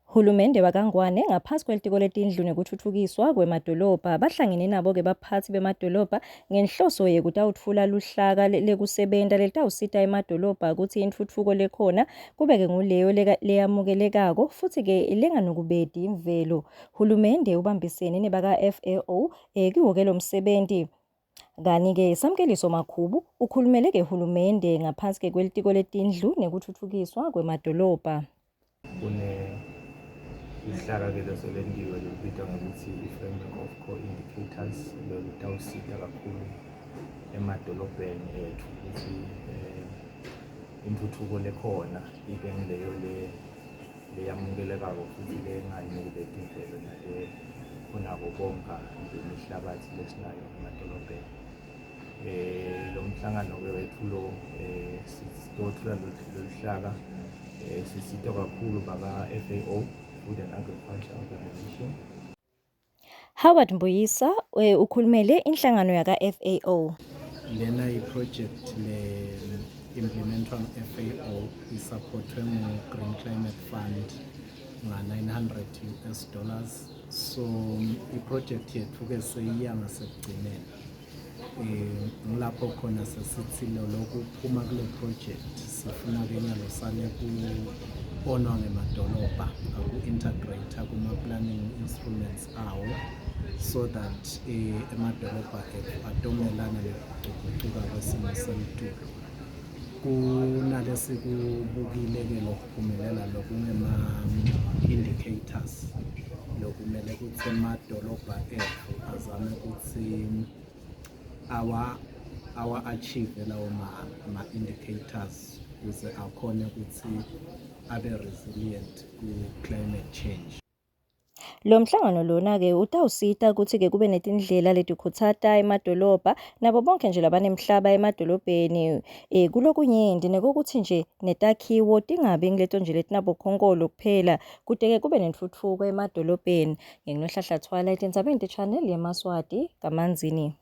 Hulumende wakaNgwane ngaphasi kwelitiko letindlu nekutfutfukiswa kwemadolobha bahlangene nabo-ke baphatsi bemadolobha ngenhloso yekutawutfula luhlaka lekusebenta lelitawusita emadolobha kutsi intfutfuko lekhona kube-ke nguleyo leyamukelekako futsi-ke lenganukubeti imvelo. Hulumende ubambisene nebaka-FAO kiwo-ke lomsebenti. Kani-ke Samkeliso Makhubu ukhulumele-ke hulumende ngaphansi-ke kwelitiko letindlu nekutfutfukiswa kwemadolobha. Kune luhlaka-ke lesolentiwe lolubitwa ngekutsi i-framework of core indicators lolutawusita kakhulu emadolobheni ethu kutsi um intfutfuko lekhona ibe ngileyo leyamukelekako futhi lenganukubeti imvelo nalekhonako konga lemihlabathi lesinayo emadolobheni. Eh lo mhlangano-ke wethu lo eh sitotfula loluhlaka eh sisitwa kakhulu baka-FAO, Food and Agriculture Organization. Howard Mbuyisa ukhulumele inhlangano yaka-FAO. Lena i-project le implementwa ngu-FAO isupportwe ngu-Green Climate Fund nga-900 US dollars. So i-project yethu-ke seyiya ngasekugcineni. Ngilapho khona sesithi lokuphuma kule project sifuna ke nyalo sale kubonwa ngemadolobha aku-integrate kuma-planning instruments awo so that emadolobha ethu atomelana nekugucugucuka kwesimo selitulu. Kunalesikubukile-ke lokuphumelela lokungema-indicators lokumele kutsi emadolobha ethu azame kutsi awa-achieve lawo ma-indicators ukuze akhone kutsi abe resilient ku-climate change. Lo mhlangano lona-ke utawusita kutsi-ke kube netindlela letikhutsata emadolobha nabo bonke nje labanemhlaba emadolobheni kulokunyenti nekokuthi nje netakhiwo tingabi ngileto nje letinabokhonkolo kuphela kute-ke kube nentfutfuko emadolobheni. Nginginohlahla Thwala etindzabeni te-Channel yemaSwati kaManzini.